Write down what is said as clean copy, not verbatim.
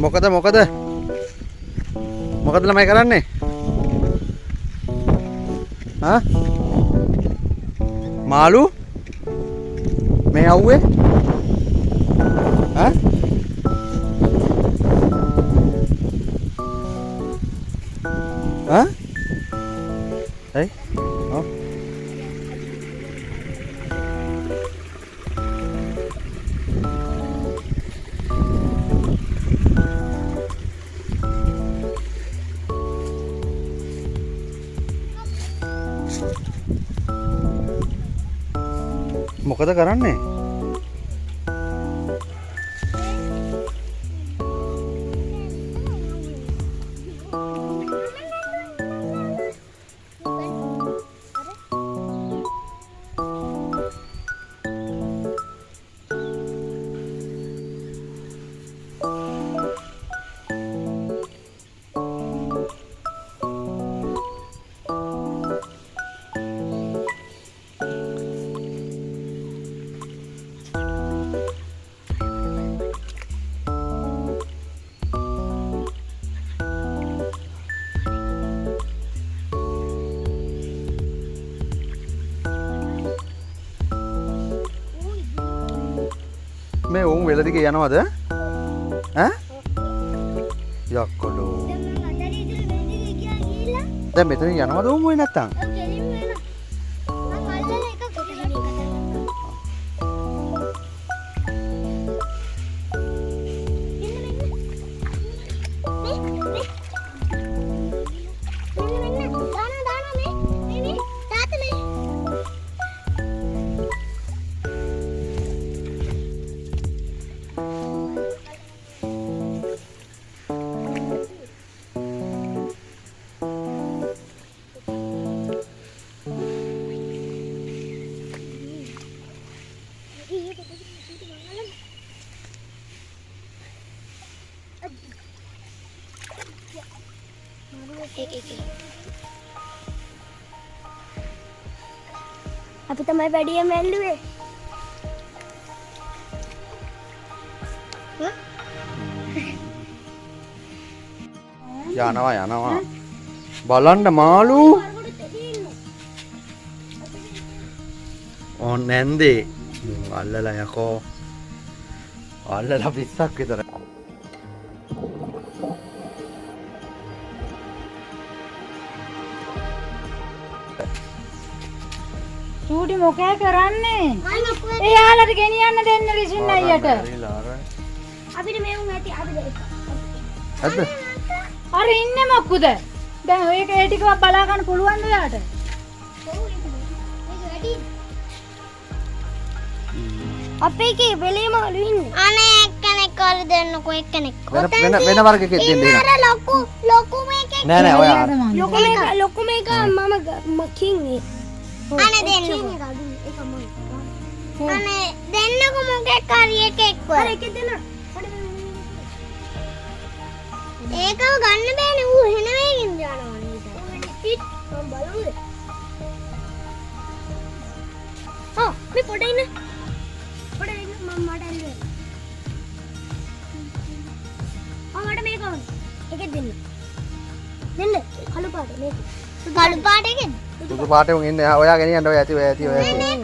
මොකද මොකද මොකද ළමයි කරන්නේ? හා? මාළු මේ අවුවේ? හා? හා? ඇයි? ඔව්. මොකද කරන්නේ? මේ උන් වෙල දිගේ යනවද? ඈ? යක්කඩෝ. දැන් මෙතනින් යනවද උන් ඔය නැත්තම්? අපි තමයි වැඩියම ඇල්ලුවේ. යනවා යනවා. බලන්න මාළු. ඕන් නැන්දේ. මුන් අල්ලලා යකෝ. අල්ලලා 20ක් විතර. චූටි මොකෑ කරන්නේ? එයාලට ගෙනියන්න දෙන්න රිසින් අයියට. අපිට මේ උන් ඇති අපිට එක. ඇද්ද? අර ඉන්නේ මොකුද? දැන් ඔය එක ඒ ටිකවත් බලා ගන්න පුළුවන්ද ඔයාට? ඔව් ඒක මේක වැඩි. අපේ එකේ වෙලේ මාළු ඉන්නේ. අනේ එක්කෙනෙක් හරි දෙන්නකෝ එක්කෙනෙක්. වෙන වෙන වෙන වර්ගයක දෙන්න ඉන්න එහෙනම්. අර ලොකු ලොකු මේකෙක්. නෑ නෑ ඔය ලොකු මේක ලොකු මේක මම කිං ඒ. අනේ දෙන්නකෝ. ඒක මම. අනේ දෙන්නකෝ මොකෙක් හරි එකෙක්ව. අර එකේ දෙන්න. ඒකව ගන්න බෑනේ ඌ හෙන වේගෙන් යනවනේ ඊට. මම බලමුද? ආ මේ පොඩ ඉන්න. පොඩ ඉන්න මම මට ඇල්ලුවේ. ආ මට මේක ඕනේ. එකේ දෙන්න. දෙන්න කළු පාට මේක. කළු පාට එකෙන්. සුදු පාටේ උන් ඉන්නේ. ඔයා ගෙනියන්න ඔය ඇති ඔය ඇති ඔය ඇති. මේ